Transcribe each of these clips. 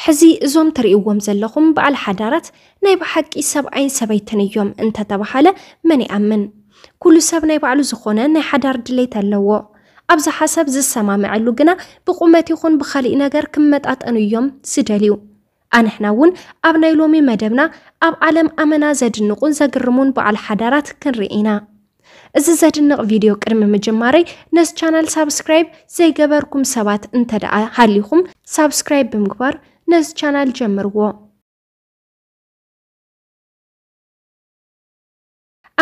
ሕዚ እዞም ትርእይዎም ዘለኹም በዓል ሓዳራት ናይ ብሓቂ ሰብኣይን ሰበይትን እዮም እንተተባሃለ መን ይኣምን? ኩሉ ሰብ ናይ ባዕሉ ዝኾነ ናይ ሓዳር ድሌት ኣለዎ። ኣብዛ ሓሳብ ዝሰማምዐሉ ግና ብቑመት ይኹን ብኻሊእ ነገር ክመጣጠኑ እዮም ዝደልዩ። ኣንሕና እውን ኣብ ናይ ሎሚ መደብና ኣብ ዓለም ኣመና ዘድንቑን ዘግርሙን በዓል ሓዳራት ክንርኢ ኢና። እዚ ዘድንቕ ቪድዮ ቅድሚ ምጅማረይ ነዚ ቻናል ሳብስክራይብ ዘይገበርኩም ሰባት እንተ ደኣ ሃሊኹም ሳብስክራይብ ብምግባር ነዚ ቻናል ጀምርዎ።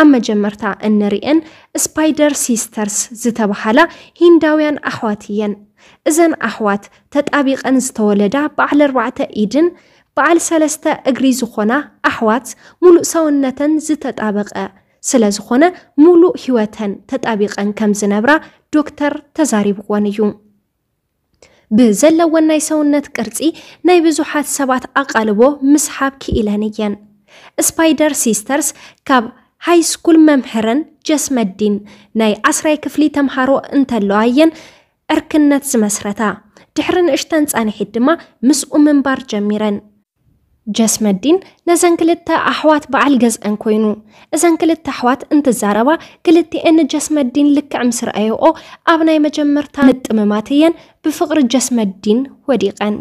ኣብ መጀመርታ እንርእየን ስፓይደር ሲስተርስ ዝተባሃላ ሂንዳውያን ኣሕዋት እየን። እዘን ኣሕዋት ተጣቢቐን ዝተወለዳ በዓል ኣርባዕተ ኢድን በዓል ሰለስተ እግሪ ዝኾና ኣሕዋት ሙሉእ ሰውነተን ዝተጣበቐ ስለ ዝኾነ ሙሉእ ህይወተን ተጣቢቐን ከም ዝነብራ ዶክተር ተዛሪብወን እዩ። ብዘለወን ናይ ሰውነት ቅርጺ ናይ ብዙሓት ሰባት ኣቓልቦ ምስሓብ ክኢለን እየን። ስፓይደር ሲስተርስ ካብ ሃይ ስኩል መምህረን ጀስመዲን ናይ ዓስራይ ክፍሊ ተምሃሮ እንተለዋ እየን ዕርክነት ዝመስረታ። ድሕሪ ንእሽተን ጻንሒት ድማ ምስኡ ምንባር ጀሚረን። ጀስመዲን ነዘን ክልተ ኣሕዋት በዓል ገዝአን ኮይኑ፣ እዘን ክልተ ኣሕዋት እንትዛረባ ክልቲኤን ንጀስመዲን ልክዕ ምስ ረኣየኦ ኣብ ናይ መጀመርታ ምጥምማት እየን ብፍቕሪ ጀስመዲን ወዲቐን።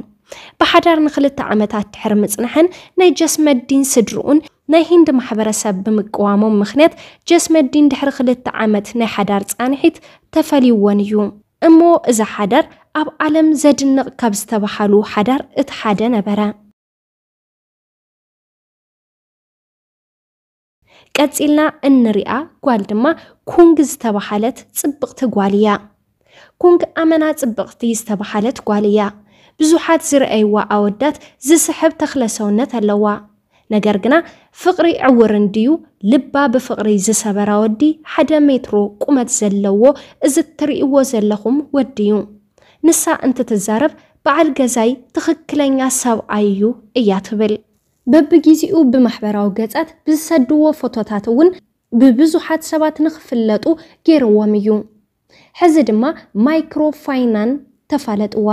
ብሓዳር ንክልተ ዓመታት ድሕሪ ምጽንሐን ናይ ጀስመዲን ስድርኡን ናይ ሂንድ ማሕበረሰብ ብምቅዋሞም ምኽንያት ጀስመዲን ድሕሪ ክልተ ዓመት ናይ ሓዳር ጻንሒት ተፈልይወን እዩ። እሞ እዚ ሓዳር ኣብ ዓለም ዘድንቕ ካብ ዝተባሃሉ ሓዳር እቲ ሓደ ነበረ። ቀጺልና እንሪኣ ጓል ድማ ኩንግ ዝተባሃለት ጽብቕቲ ጓል እያ። ኩንግ ኣመና ጽብቕቲ ዝተባሃለት ጓል እያ። ብዙሓት ዝረኣይዋ ኣወዳት ዝስሕብ ተኽለ ሰውነት ኣለዋ። ነገር ግና ፍቕሪ ዕውር እንድዩ፣ ልባ ብፍቕሪ ዝሰበራ ወዲ ሓደ ሜትሮ ቁመት ዘለዎ እዚ እትርእይዎ ዘለኹም ወዲ እዩ። ንሳ እንትትዛረብ በዓል ገዛይ ትኽክለኛ ሰብኣይ እዩ እያ ትብል። በብጊዜኡ ብማሕበራዊ ገጻት ብዝሰድዎ ፎቶታት እውን ብብዙሓት ሰባት ንኽፍለጡ ገይርዎም እዩ። ሕዚ ድማ ማይክሮ ፋይናን ተፋለጥዋ።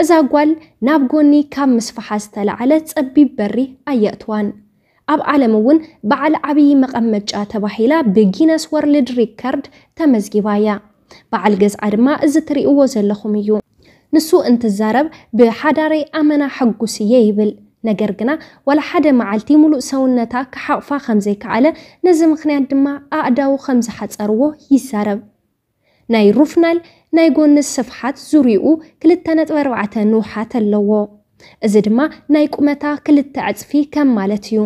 እዛ ጓል ናብ ጎኒ ካብ ምስፍሓ ዝተላዕለ ጸቢብ በሪ ኣየእትዋን። ኣብ ዓለም እውን በዓል ዓብዪ መቐመጫ ተባሂላ ብጊነስ ወርልድ ሪከርድ ተመዝጊባ እያ። በዓል ገዝኣ ድማ እዚ ትርእይዎ ዘለኹም እዩ። ንሱ እንትዛረብ ብሓዳረይ ኣመና ሕጉስ እየ ይብል። ነገር ግና ዋላ ሓደ መዓልቲ ሙሉእ ሰውነታ ክሓቕፋ ከም ዘይከኣለ፣ ነዚ ምኽንያት ድማ ኣእዳዉ ከም ዝሓጸርዎ ይዛረብ። ናይ ሩፍናል ናይ ጎኒ ስፍሓት ዙርይኡ ክልተ ነጥቢ ኣርባዕተ ንውሓት ኣለዎ። እዚ ድማ ናይ ቁመታ ክልተ ዕጽፊ ከም ማለት እዩ።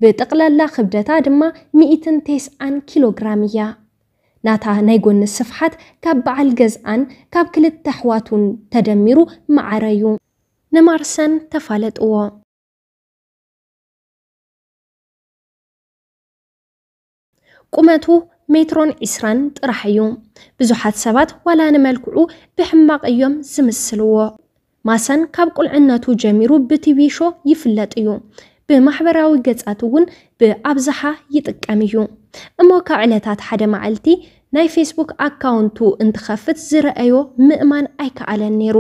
ብጠቕላላ ክብደታ ድማ ሚእትን ተስዓን ኪሎ ግራም እያ። ናታ ናይ ጎኒ ስፍሓት ካብ በዓል ገዝኣን ካብ ክልተ ኣሕዋቱን ተደሚሩ መዓረ እዩ። ንማርሰን ተፋለጥዎ። ቁመቱ ሜትሮን ዒስራን ጥራሕ እዩ። ብዙሓት ሰባት ዋላ ንመልክዑ ብሕማቕ እዮም ዝምስልዎ። ማሰን ካብ ቁልዕነቱ ጀሚሩ ብቲቪ ሾ ይፍለጥ እዩ። ብማሕበራዊ ገጻት እውን ብኣብዝሓ ይጥቀም እዩ። እሞ ካብ ዕለታት ሓደ መዓልቲ ናይ ፌስቡክ ኣካውንቱ እንትኸፍት ዝረኣዮ ምእማን ኣይከኣለን ነይሩ።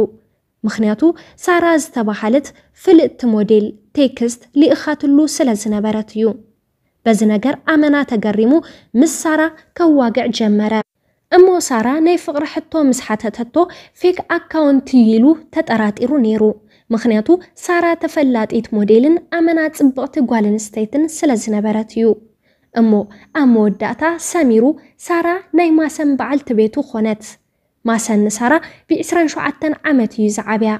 ምኽንያቱ ሳራ ዝተባሃለት ፍልጥቲ ሞዴል ቴክስት ልኢኻትሉ ስለ ዝነበረት እዩ። በዚ ነገር ኣመና ተገሪሙ ምስ ሳራ ከዋግዕ ጀመረ። እሞ ሳራ ናይ ፍቕሪ ሕቶ ምስ ሓተተቶ ፌክ ኣካውንት እዩ ኢሉ ተጠራጢሩ ነይሩ። ምኽንያቱ ሳራ ተፈላጢት ሞዴልን ኣመና ጽብቕቲ ጓል ኣንስተይትን ስለ ዝነበረት እዩ። እሞ ኣብ መወዳእታ ሰሚሩ ሳራ ናይ ማሰን በዓልቲ ቤቱ ኾነት። ማሰን ንሳራ ብ ዒስራን ሸውዓተን ዓመት እዩ ዝዓብያ።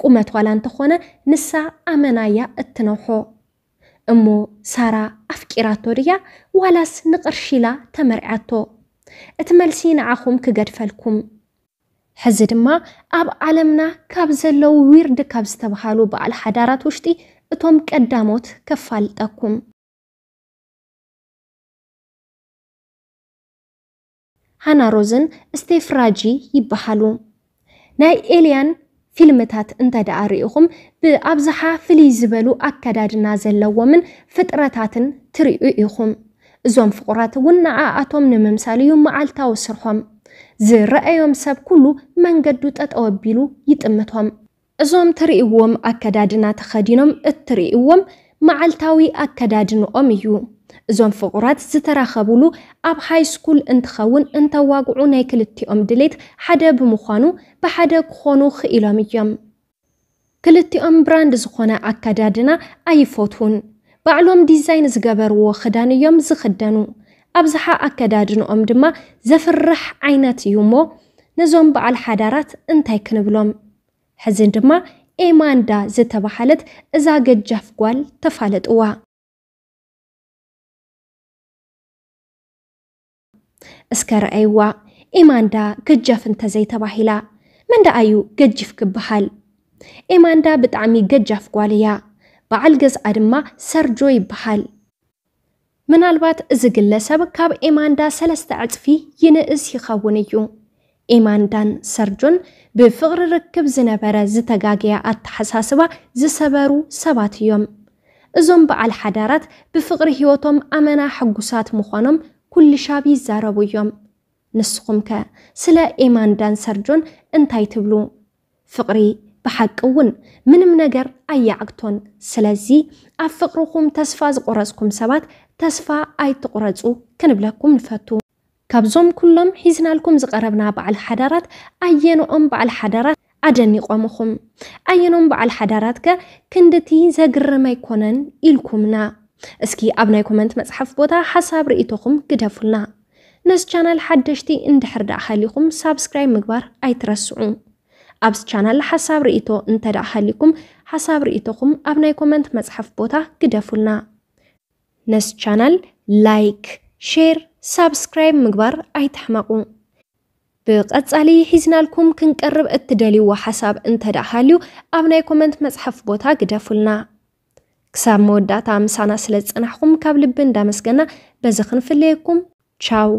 ቁመት ዋላ እንተኾነ ንሳ ኣመና እያ እትነውሖ። እሞ ሳራ ኣፍቂራቶ ድያ ዋላስ ንቕርሺ ኢላ ተመርዕያቶ? እቲ መልሲ ንዓኹም ክገድፈልኩም። ሕዚ ድማ ኣብ ዓለምና ካብ ዘለዉ ዊርድ ካብ ዝተብሃሉ በዓል ሓዳራት ውሽጢ እቶም ቀዳሞት ከፋልጠኩም። ሃና ሮዝን ስቴፍ ራጂ ይበሃሉ። ናይ ኤልያን ፊልምታት እንተ ደኣ ርኢኹም ብኣብዝሓ ፍልይ ዝበሉ ኣከዳድና ዘለዎምን ፍጥረታትን ትርእዩ ኢኹም። እዞም ፍቑራት እውን ንዓኣቶም ንምምሳል እዩ መዓልታዊ ስርሖም። ዝረኣዮም ሰብ ኩሉ መንገዱ ጠጠው ኣቢሉ ይጥምቶም። እዞም ትርእይዎም ኣከዳድና ተኸዲኖም እትርእይዎም መዓልታዊ ኣከዳድንኦም እዩ። እዞም ፍቑራት ዝተራኸቡሉ ኣብ ሃይ ስኩል እንትኸውን እንተዋግዑ ናይ ክልቲኦም ድሌት ሓደ ብምዃኑ ብሓደ ክኾኑ ክኢሎም እዮም። ክልቲኦም ብራንድ ዝኾነ ኣከዳድና ኣይፈትዉን። ባዕሎም ዲዛይን ዝገበርዎ ክዳን እዮም ዝኽደኑ። ኣብዝሓ ኣከዳድንኦም ድማ ዘፍርሕ ዓይነት እዩ እሞ ነዞም በዓል ሓዳራት እንታይ ክንብሎም? ሕዚ ድማ ኤማንዳ ዝተባሃለት እዛ ገጃፍ ጓል ተፋለጥዋ። እስከ ረኣይዋ፣ ኤማንዳ ገጃፍ እንተዘይተባሂላ መን ደኣ እዩ ገጂፍ ክበሃል? ኤማንዳ ብጣዕሚ ገጃፍ ጓል እያ። በዓል ገዝኣ ድማ ሰርጆ ይበሃል። ምናልባት እዚ ግለሰብ ካብ ኤማንዳ ሰለስተ ዕጽፊ ይንእስ ይኸውን እዩ። ኤማንዳን ሰርጆን ብፍቕሪ ርክብ ዝነበረ ዝተጋገየ ኣተሓሳስባ ዝሰበሩ ሰባት እዮም። እዞም በዓል ሓዳራት ብፍቕሪ ህይወቶም ኣመና ሕጉሳት ምዃኖም ኩሉ ሻብ ይዛረቡ እዮም። ንስኹም ከ ስለ ኤማንዳን ሰርጆን እንታይ ትብሉ? ፍቕሪ ብሓቂ እውን ምንም ነገር ኣየዓግቶን። ስለዚ ኣብ ፍቕርኹም ተስፋ ዝቆረጽኩም ሰባት ተስፋ ኣይትቑረጹ ክንብለኩም ንፈቱ። ካብዞም ኩሎም ሒዝናልኩም ዝቐረብና በዓል ሓዳራት ኣየንኦም በዓል ሓዳራት ኣደኒቖምኹም? ኣየኖም በዓል ሓዳራት ከ ክንድቲ ዘግርም ኣይኮነን ኢልኩምና? እስኪ ኣብ ናይ ኮመንት መጽሓፍ ቦታ ሓሳብ ርእይቶኹም ግደፉልና። ነዚ ቻናል ሓደሽቲ እንድሕር ደኣ ሃሊኹም ሳብስክራይብ ምግባር ኣይትረስዑ። ኣብዚ ቻናል ሓሳብ ርእይቶ እንተ ደኣ ሃሊኩም ሓሳብ ርእይቶኹም ኣብ ናይ ኮመንት መጽሓፍ ቦታ ግደፉልና። ነዚ ቻናል ላይክ፣ ሼር፣ ሳብስክራይብ ምግባር ኣይትሕመቑ። ብቐጻሊ ሒዝናልኩም ክንቀርብ እትደልይዎ ሓሳብ እንተ ደኣ ሃልዩ ኣብ ናይ ኮመንት መጽሓፍ ቦታ ግደፉልና። ክሳብ መወዳእታ ምሳና ስለ ዝጸናሕኩም ካብ ልቢ እንዳመስገና በዚ ክንፍለየኩም። ቻው።